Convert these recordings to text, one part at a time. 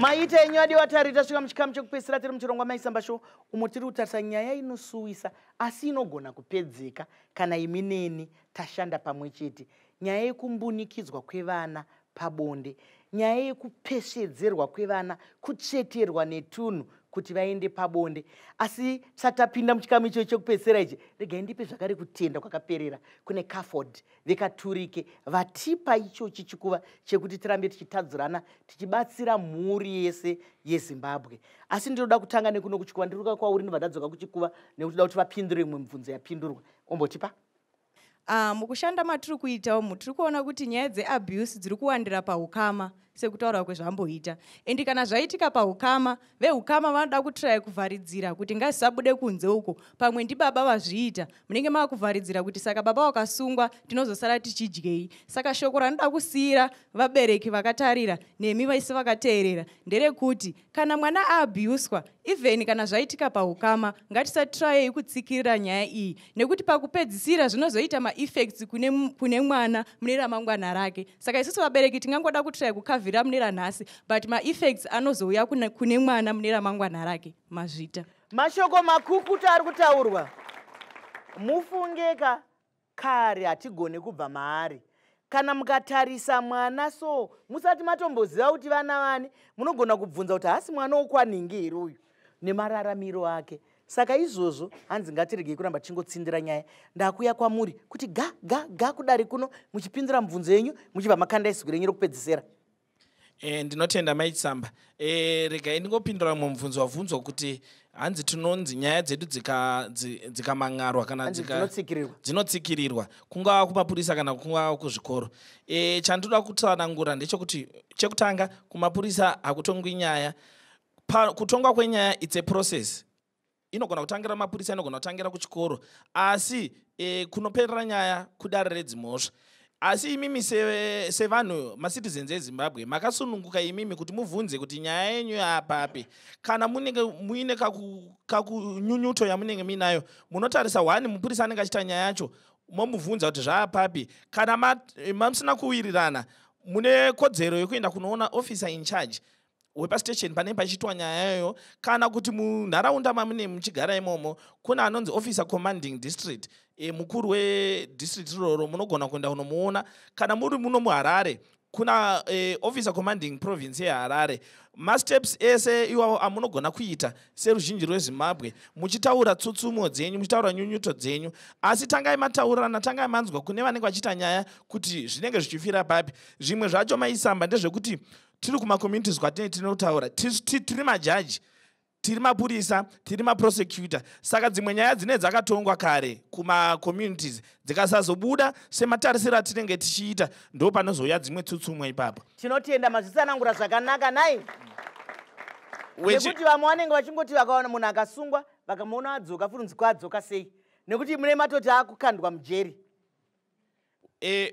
Maita enyu adiwa tari. Tasvika muchikamu chekupedzisira tiri muchirongwa Maisamba Show, umo tiri kutarisa nyaya inosuwisa asi inogona kupedzeka kana imi neni tashanda pamwe chete. Nyaya yekumbunikidzwa kwevana pabonde, nyaya yekupesvedzerwa kwevana, kutsveterwa netunhu kuti vaende pabonde. Asi tisati tapinda muchikamu icho chekupedzisira ichi, regai ndipe zvakare kutenda kwakaperera kune CAFOD vekaturike vatipa ichochi chikuva chekuti tirambe tichitadzurana, tichibatsira mhuri yese yeZimbabwe. Asi ndinoda kutanga nekuno kuchikuva. Ndiri kwauri, ndibva ndadzoka kuchikuva nekuti da kuti vapindure imwe mibvunzo yapindurwa. Ombotipa. Mukushanda matiri kuita umu, tiri kuona kuti nyaya dzeabuse dziri kuwandira paukama, sekutaura kwezvamboita. And kana zvaitika paukama, veukama vanoda kutraya kuvharidzira kuti ngazisabude kunze uko. Pamwe ndibaba vazviita, munenge mava kuvharidzira kuti saka baba vakasungwa tinozosara tichidyei? Saka shoko ranoda kusiyira vabereki vakatarira nemi vaisi vakateerera nderekuti kana mwana aabhuswa, even kana zvaitika paukama, ngatisatrayei kutsikirira nyaya iyi, nekuti pakupedzisira zvinozoita maeffects kune mwana mune ramangwana rake. Saka isusu vabereki tingangoda kutraya kukavhira mune ranhasi, but maeffects anozouya kune mwana mune ramangwana rake. Mazvita. Mashoko makukutu ari kutaurwa. Mufungeka kare hatigoni kubva maari. Kana mukatarisa mwana so, musati matomboziva kuti vana vani, munogona kubvunza kuti haasi mwana wokwanhingi here uyu nemararamiro ake. Saka izvozvo hanzi ngatiregei kuramba tichingotsindira nyaya. Ndakuya kwamuri kuti ga ga ga kudari kuno, muchipindura mubvunzo yenyu, muchibva makanda izwi renyu rokupedzisira. Ndinotenda Maitsamba. Regai ndingopindura mumwe mubvunzo wabvunzwa kuti hanzi tinonzi nyaya dzedu dzikamangarwa kana Hanzi dzinotsikirirwa. Dzinotsikirirwa, kungava kumapurisa kana kungava kuzvikoro. Chandoda kutsanangura ndechekuti, chekutanga, kumapurisa hakutongwi nyaya. Kutongwa kwenyaya, it's a process. Inogona kutangira mapurisa, inogona kutangira kuchikoro, asi kunoperera nyaya kudare redzimhosva. Asi imimi sevanhu, macitizens eZimbabwe, makasununguka imimi kuti mubvunze kuti nyaya yenyu yapapi. Kana munenge muine kakunyunyuto yamunenge muinayo, munotarisa one mupurisa anenge achiita nyaya yacho, momubvunza kuti zvaapapi. Kana mamusina kuwirirana, mune kodzero yekuenda kunoona officer in charge wepastation panenge pachiitwa nyaya iyoyo, kana kuti munharaunda mamune muchigara imomo kune anonzi officer commanding district, mukuru wedistrict iroro, munogona kuenda kunomuona. Kana muri muno muHarare, kuna officer commanding province yeHarare. Masteps ese iwawo amunogona kuita seruzhinji rweZimbabwe, muchitaura tsutsumo dzenyu, muchitaura nyunyuto dzenyu. Asi tangai mataurirana, tangai manzwa kune vanenge vachiita nyaya kuti zvinenge zvichifira papi. Zvimwe zvacho, Maisamba, ndezvekuti tiri kumacommunities kwatinenge tinotaura, tiri majaji, tiri mapurisa, tiri maprosecutor, saka dzimwe nyaya dzinenge dzakatongwa kare kumacommunities dzikasazobuda sematarisiro atinenge tichiita, ndo panozouya dzimwe tsutsumwe ipapo. Tinotenda, mazvitsanangura zvakanaka nai, nekuti vamwe vanenge vachingoti vakaona munhu akasungwa, vakamuona adzoka furunzi, kwaadzoka sei? Nekuti mune matoti akukandwa mujeri.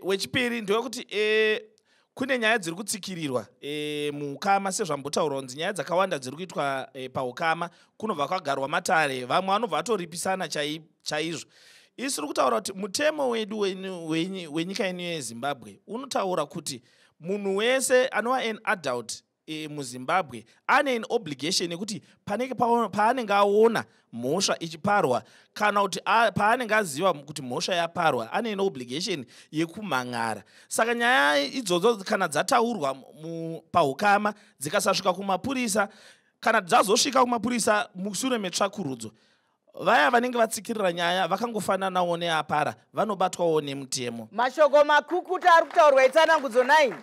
Wechipiri ndewekuti kune nyaya dziri kutsikirirwa muukama, sezvambotaurwa kunzi nyaya dzakawanda dziri kuitwa paukama, kunobva kwagarwa matare, vamwe vanobva vatoripisana chaizvo. Isu tiri kutaura kuti mutemo wedu wenyika ino yeZimbabwe unotaura kuti munhu wese anova an adult muZimbabwe ane an obligation yekuti panenge paanenge aona mhosva ichiparwa, kana kuti paanenge aziva kuti mhosva yaparwa, ane an obligation yekumhan'ara. Saka nyaya idzodzo kana dzataurwa paukama, dzikasasvika kumapurisa, kana dzazosvika kumapurisa mushure metsvakurudzo, vaya vanenge vatsikirira nyaya vakangofananawo neapara, vanobatwawo nemutemo. Mashoko makukuta ari kutaurwa, itsanangudzo 9.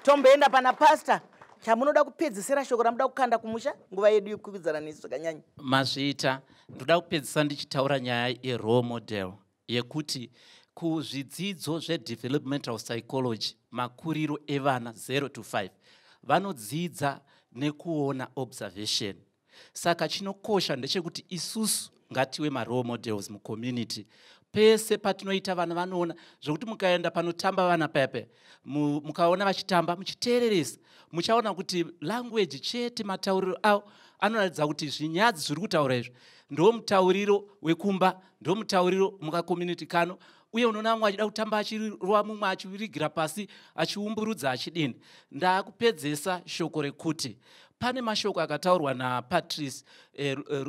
Tomboenda pana Pasta. Chamunoda kupedzisira, shoko ramuda kukanda kumusha, nguva yedu yekukwikwidzana nesu zvakanyanya. Mazviita. Ndoda kupedzisa ndichitaura nyaya yerole model, yekuti kuzvidzidzo zvedevelopmental psychology, makuriro evana 0 to 5 vanodzidza nekuona, observation. Saka chinokosha ndechekuti isusu ngative marole models mucommunity. Pese patinoita, vana vanoona, zvokuti mukaenda panotamba vana paya, mukaona vachitamba, muchiteereresa, muchaona kuti language chete, matauriro avo anoratidza kuti zvinyadzi zviri kutaura izvi ndo mutauriro wekumba, ndo mutauriro mukacommunity kano. Uye unoona mumwe achida kutamba achirova mumwe, achirigira pasi, achiumburudza, achidini. Ndaakupedzesa shoko rekuti pane mashoko akataurwa naPatrice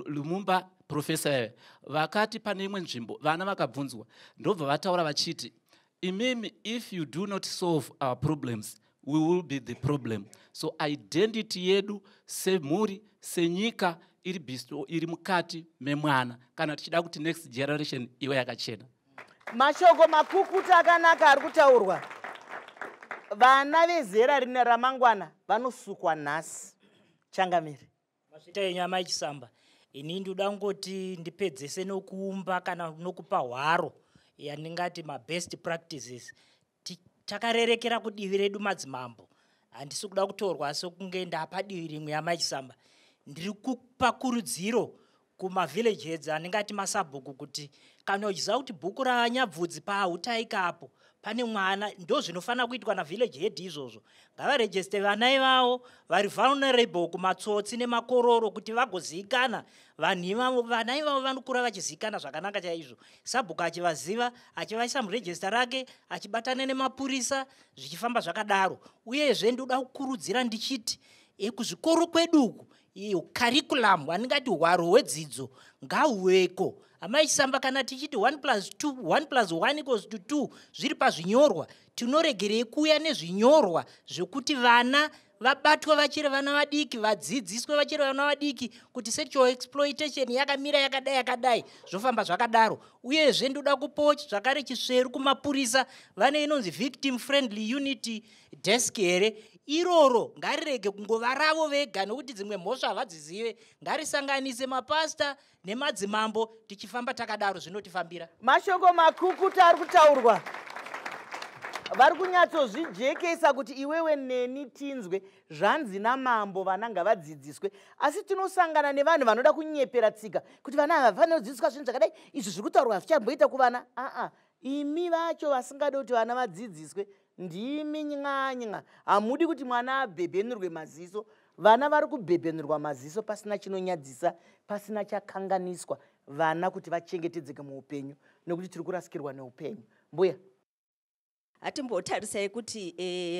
Lumumba, profesa, vakati pane imwe nzvimbo vana vakabvunzwa, ndobva vataura vachiti, "Imimi, if you do not solve our problems, we will be the problem." So identity yedu semhuri, senyika, iri bisto iri mukati memwana, kana tichida kuti next generation ive yakachena. Mashoko makukuta akanaka ari kutaurwa. Vana vezera rine ramangwana vanosukwa nhasi. Changamire. Mazvita yenyu, amai Chisamba. Ini ndoda ngoti ndipedzese nokuumba kana nokupa hwaro yandingati mabest practices. Takarerekera kudivi redu madzimambo. Handisi kuda kutorwa sekunge ndapa divi rimwe, amai Chisamba. Ndiri kupa kurudziro kumavillage heads, andingati masabhuku, kuti kana uchiziva kuti bhuku raNyabvudzi pautaikapo pane mwana, ndo zvinofanira kuitwa navillage head izvozvo. Ngavarejeste vana ivavo vari vulnerable kumatsotsi nemakororo kuti vagozivikana vanhu ivavo. Vana ivavo vanokura vachizivikana zvakanaka chaizvo, sabhuku achivaziva, achivaisa murejesta rake, achibatana nemapurisa, zvichifamba zvakadaro. Uyezve ndoda kukurudzira ndichiti kuzvikoro kwedu uku, curriculum, handingati hwaro hwedzidzo, ngahuveko, amai Chisamba. Kana tichiti 1 plus 2, 1 plus 1 equals to 2, zviri pazvinyorwa, tinoregerei kuuya nezvinyorwa zvekuti vana vabatwe vachiri vana vadiki, vadzidziswe vachiri vana vadiki kuti sexual exploitation yakamira yakadai yakadai, zvofamba zvakadaro. Uyezve ndoda kupawo zvakare chisveru kumapurisa. Vane inonzi victim friendly unit desk here? Iroro ngarirege kungova ravo vega, nokuti dzimwe mhosva havadzizive. Ngarisanganise mapasta nemadzimambo. Tichifamba takadaro, zvinotifambira. Mashoko makukuta ari kutaurwa. Vari kunyatsozvijekesa kuti iwewe neni tinzwe. Zvanzi namambo, vana ngavadzidziswe. Asi tinosangana nevanhu vanoda kunyepera tsika kuti vana ava vafanira kudzidziswa zvinhu zvakadai. Izvi zviri kutaurwa hazvichamboita kuvana. Aa, imi vacho vasingadi kuti vana vadzidziswe, ndimi nyanya. Hamudi kuti mwana abhebhenurwe maziso. Vana vari kubhebhenurwa maziso pasina chinonyadzisa, pasina chakanganiswa. Vana kuti vachengetedzeke muupenyu, nekuti tiri kurasikirwa neupenyu. Mbuya. Hatimbotarisai kuti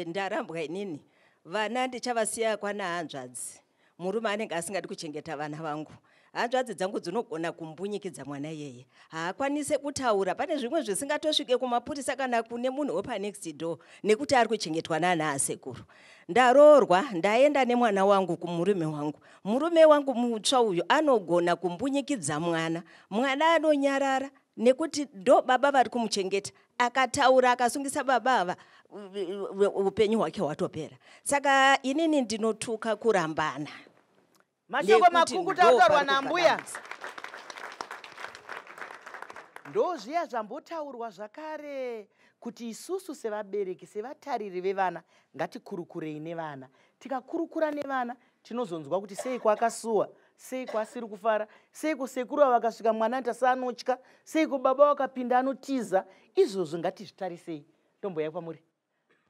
ndarambwa inini, vana ndichavasiya kwana hanzvadzi. Murume anenge asingadi kuchengeta vana vangu. Hanzvadzi dzangu dzinogona kumbunyikidza mwana iyeye. Haakwanise kutaura. Pane zvimwe zvisingatosvike kumapurisa kana kune munhu wepanext door, nekuti ari kuchengetwa naana asekuru. Ndaroorwa, ndaenda nemwana wangu kumurume wangu. Murume wangu mutsva uyu anogona kumbunyikidza mwana. Mwana anonyarara nekuti ndo baba vari kumuchengeta. Akataura akasungisa baba ava, upenyu hwake hwatopera. Saka inini ndinotuka kurambana. Mashoko Nekuti makukuta ndo ataurwa pari nambuya. kubva. Ndo zviya zvambotaurwa zvakare kuti isusu sevabereki, sevatariri vevana, ngatikurukurei nevana. Tikakurukura nevana, tinozonzwa kuti sei kwakasuwa, sei kwasiri kufara, seiko sekuru ava vakasvika mwana anoita seanotya, seiko baba vakapinda anotiza. Izvozvo ngatizvitarisei. Ndomboya kwamuri,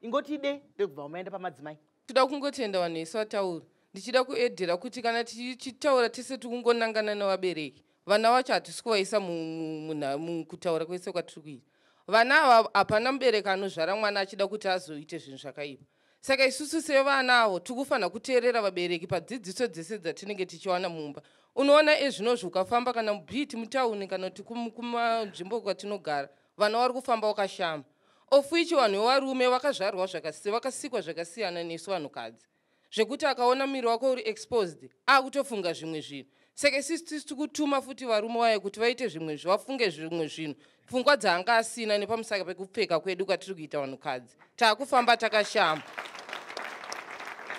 ingoti ide ndokubva maenda pamadzimai. Toda kungotenda vanhu vese vataura. Ndichida kuedhera kuti kana tichitaura tese tikungonangana nevabereki, vana vacho hatisi kuvaisa mukutaura kwese kwatiri kuita. Vana ava, hapana mubereki anozvara mwana achida kuti azoite zvinhu zvakaipa. Saka isusu sevana avo tikufanira kuteerera vabereki padzidziso dzese dzatinenge tichiwana mumba. Unoona ezvinozvi ukafamba kana mubhiti mutauni kana kuti kumanzvimbo kwatinogara, vana vari kufamba vakashama, of which vanhu vevarume vakazvarwa vakasikwa zvakasiyana nesu vanhukadzi, zvekuti akaona muviri wako uri exposed, akutofunga zvimwe zvinhu. Saka isusu tisi tikutuma futi varume vayo kuti vaite zvimwe vafunge zvimwe zvinhu, pfungwa dzaanga asina nepamusaka pekupfeka kwedu kwatiri kuita vanhukadzi, taakufamba takashama.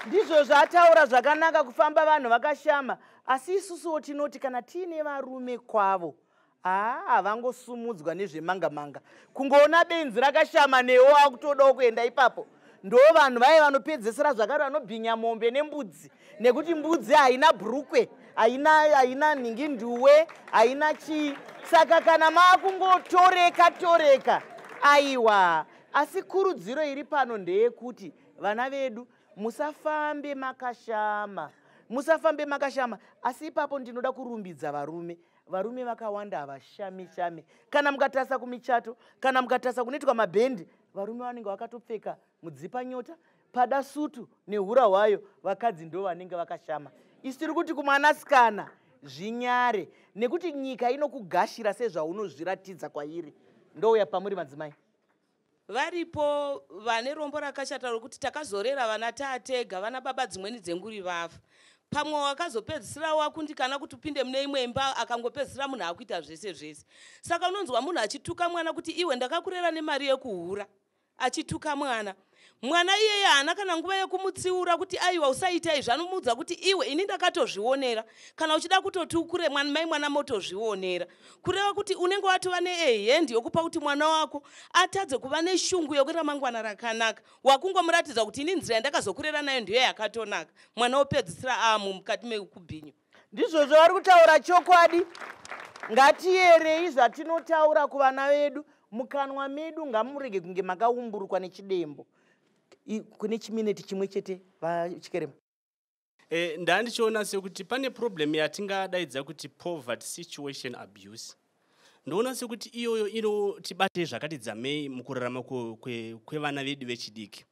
Ndizvo zvataura zvakanaka, kufamba vanhu vakashama. Asi isusuwo tinoti kana tiine varume kwavo, haa, havangosumudzwa nezvemanga manga. Kungoona benzi rakashama, newo akutodawo kuenda ipapo. Ndo vanhu vaive vanopedzesera zvakare vanobhinya mombe nembudzi, nekuti mbudzi haina bhurukwe, haina nhinginduwe, haina chii. Saka kana maakungotoreka toreka, aiwa. Asi kurudziro iri pano ndeyekuti vana vedu, musafambe makashama, musafambe makashama. Asi ipapo ndinoda kurumbidza varume. Varume vakawanda havashami shami. Kana mukatarisa kumichato, kana mukatarisa kunoitwa mabhendi, varume vanenge vakatopfeka mudzipanyota, pada sutu nehura hwayo, vakadzi ndo vanenge vakashama. Isu tiri kuti kumwanasikana zvinyare, nekuti nyika inokugashira sezvaunozviratidza kwairi. Ndouya pamuri madzimai. Varipo vane rombo rakashata rokuti takazorera vana taatega, vana baba dzimweni dzenguri vafa. Pamwe wakazopedzisira wakundikana kuti upinde mune imwe imba, akangopedzisira munhu akuita zvese zvese. Saka unonzwa munhu achituka mwana kuti iwe ndakakurera nemari yekuhura, achituka mwana. Mwana iyeye haana kana nguva yekumutsiura kuti aiwa usaita izvi, anomuudza kuti iwe ini ndakatozvionera, kana uchida kutoti ukure mai mwana motozvionera. Kureva kuti unenge watova neehendi yokupa kuti mwana wako atadze kuva neshungu yekuramangwana rakanaka. Wakungomuratidza kuti ini nzira yandakazokurera nayo ndiyo yakatonaka. Mwana wopedzisira amu mukati mekubhinywa. Ndizvozvo vari kutaura chokwadi. Ngatiyerei zvatinotaura kuvana vedu. Mukanwa medu ngamurege kunge makaumburukwa nechidembo. Kune chimineti chimwe chete, VaChikerema. Ndandichiona sekuti pane problem yatingadaidza kuti poverty situation abuse. Ndoona sekuti iyoyo inotibate zvakati dzamei mukurarama kwevana vedu vechidiki.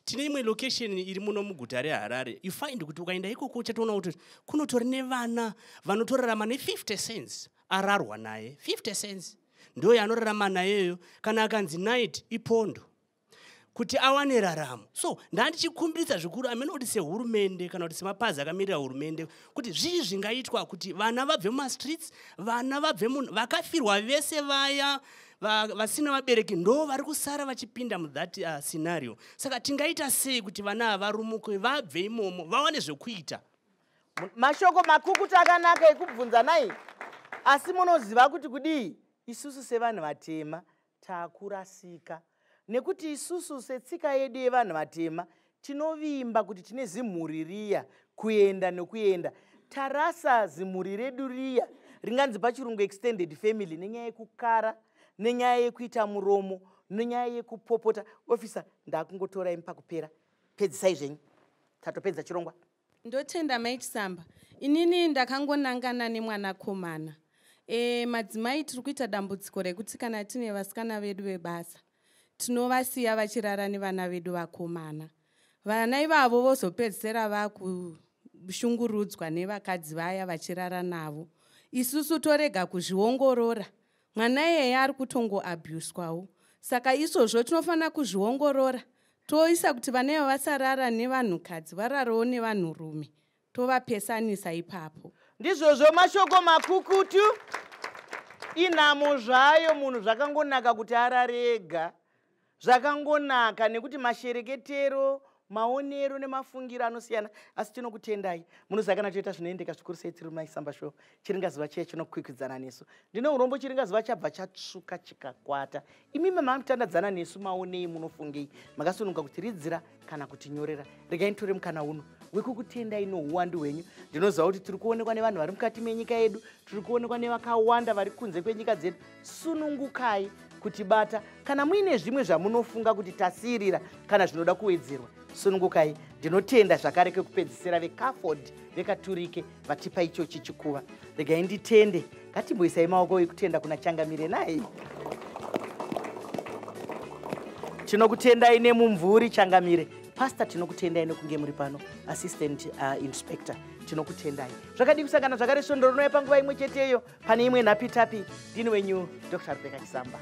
Tine imwe location iri muno muguta reHarare. You find kuti ukaenda ikoko uchatoona kuti kunotori nevana vanotorarama ne50 cents, ararwa naye 50 cents ndo yanorarama nayeyo. Kana akanzi night ipondo kuti awane raramo. So ndandichikumbirisa zvikuru amene kuti sehurumende kana kuti semapazi akamirira hurumende kuti zvii zvingaitwa kuti vana vabve mumastreets, vana vabve vakafirwa vese vaya vasina vabereki ndo vari kusara vachipinda muthat scenario. Saka tingaita sei kuti vana ava varumuke vabve imomo vawane zvekuita? Mashoko makukutu akanaka ekubvunza nai, asi munoziva kuti kudii? Isusu sevanhu vatema takurasika, nekuti isusu setsika yedu yevanhu vatema tinovimba kuti tine zimhuri riya kuenda nekuenda. Tarasa zimhuri redu riya ringanzi pachirungu extended family nenyaya yekukara, nenyaya yekuita muromo, nenyaya yekupopota. Officer, ndakungotorai pakupera, pedzisai zvenyu, tatopedza chirongwa. Ndotenda Mai Chisamba. Inini ndakangonangana nemwanakomana. Madzimai tiri kuita dambudziko rekuti kana tine vasikana vedu vebasa tinovasiya vachirara nevana vedu vakomana. Vana ivavo vozopedzisira vakushungurudzwa nevakadzi vaya vachirara navo. Isusu torega kuzviongorora. Mwana iyeye ari kutongoabhuswawo. Saka izvozvo tinofanira kuzviongorora, toisa kuti vana ivavo vasarara nevanhukadzi, vararewo nevanhurume, tovapesanisa ipapo. Ndizvozvo mashoko makukutu. Inhamo zvayo munhu zvakangonaka kuti arare ega, zvakangonaka nekuti mashereketero, maonero nemafungiro anosiyana. Asi tinokutendai, munoziva kana toita zvinoendeka zvikuru sei tiri Maisamba Show. Chiringazuva chiya chinokwikwidzana nesu. Ndine urombo chiringazuva chabva chatsvuka chikakwata. Imimi mamutandadzana nesu maonei, munofungei? Makasununguka kutiridzira kana kutinyorera. Regai nditore mukana uno wekukutendai nouwandu hwenyu. Ndinoziva kuti tiri kuonekwa nevanhu vari mukati menyika yedu, tiri kuonekwa nevakawanda vari kunze kwenyika dzedu. Sunungukai kutibata kana muine zvimwe zvamunofunga kuti tasiyirira kana zvinoda kuwedzerwa. Sunungukai. Ndinotenda zvakare kekupedzisira veCAFOD vekaturike vatipa ichochi chikuva. Regai nditende, ngatimboisai maoko ekutenda kuna Changamire nai. Tinokutendai nemumvuri Changamire. Pastor, tinokutendai nekunge muri pano. Assistant Inspector, tinokutendai. Zvakadii kusangana zvakare svondo rinouya panguva imwe cheteyo pane imwe nhapitapi. Ndini wenyu Dr. Rebecca Chisamba.